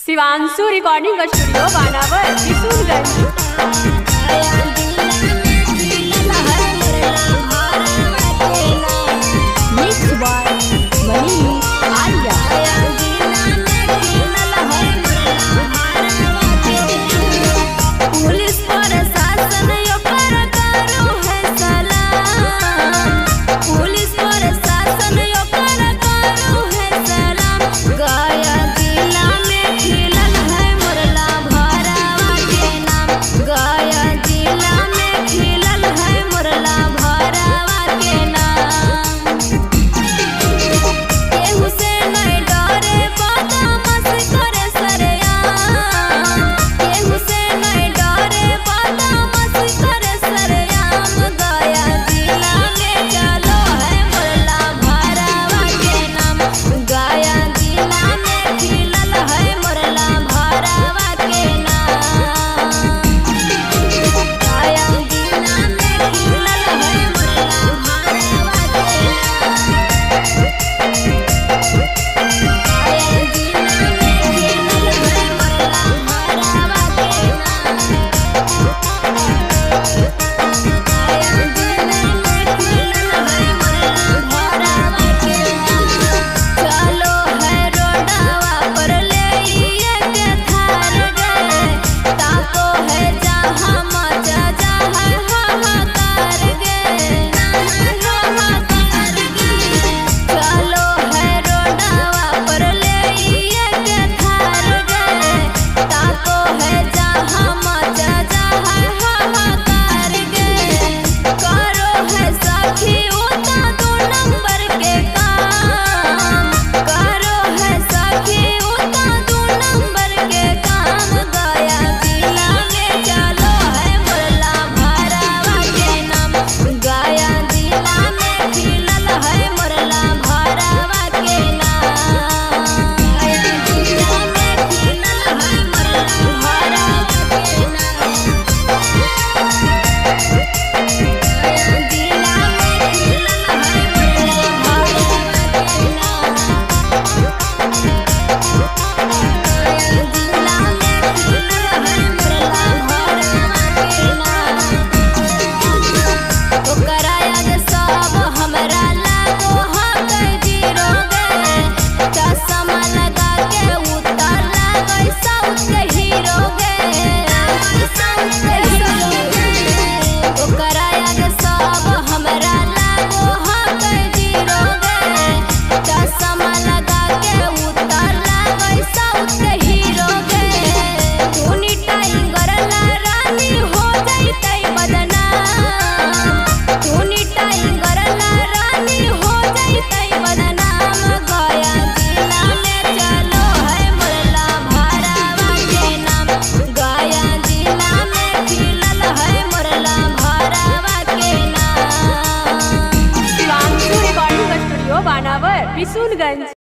Shivanshu recording studio Banawar Kishunganj. Mix by Manish Arya. Police प्रशासन ओकर करो है सलाम। पुलिस प्रशासन ओकर करो है सलाम। गया जिला में खिलल है मुरला भरावा के नाम। गया जिला में खिलल है मुरला भरावा के नाम। केहू से नहीं डरे बदमाश करे सरेआम। केहू से नहीं डरे बदमाश करे सरेआम। गया जिला में चलो है मुरला भरावा के नाम। गया जिला में खिलल है मुरला भरावा के नाम। गया जिला में खिलल है मुरला भरावा के नाम। चलो है रोडवा पर ले के थार गे, ताको है जहाँ मजा जहाँ हाहाकार गे, हाहाकार गे। चलो है रोडवा पर ले के थार गे, ताको है जहाँ मजा जहाँ हाहाकार गे। करो है सखी उता दो नंबर के काम। करो है सखी उता दो नंबर के काम। गया जिला में चलो है मुरला भरावा के नाम। गया जिला में खिलल है मुरला भरावा के नाम। गया जिला में खिलल है मुरला भरावा के नाम। गया जिला में खिलल है मुरला भरावा के नाम। गया जिला में खिलल है मुरला भरावा के नाम। ओकरा याद सब हमरा लागो हकै जीरो गे, चश्मा लगा के उतर लागै साउथ के हीरो गे, साउथ के हीरो गे। ओकरा याद सब हमरा लागो हकै जीरो गे, चश्मा लगा के उतर लागै साउथ के हीरो गे। टूनी टाइगर ला रानी हो जैतै बदनाम। टूनी टाइगर ला रानी हो जैतै बदनाम। गया जिला में चलो है मुरला भरावा के नाम। गया जिला में खिलल है मुरला भरावा के नाम। Shivanshu recording studio Banawar Kishunganj.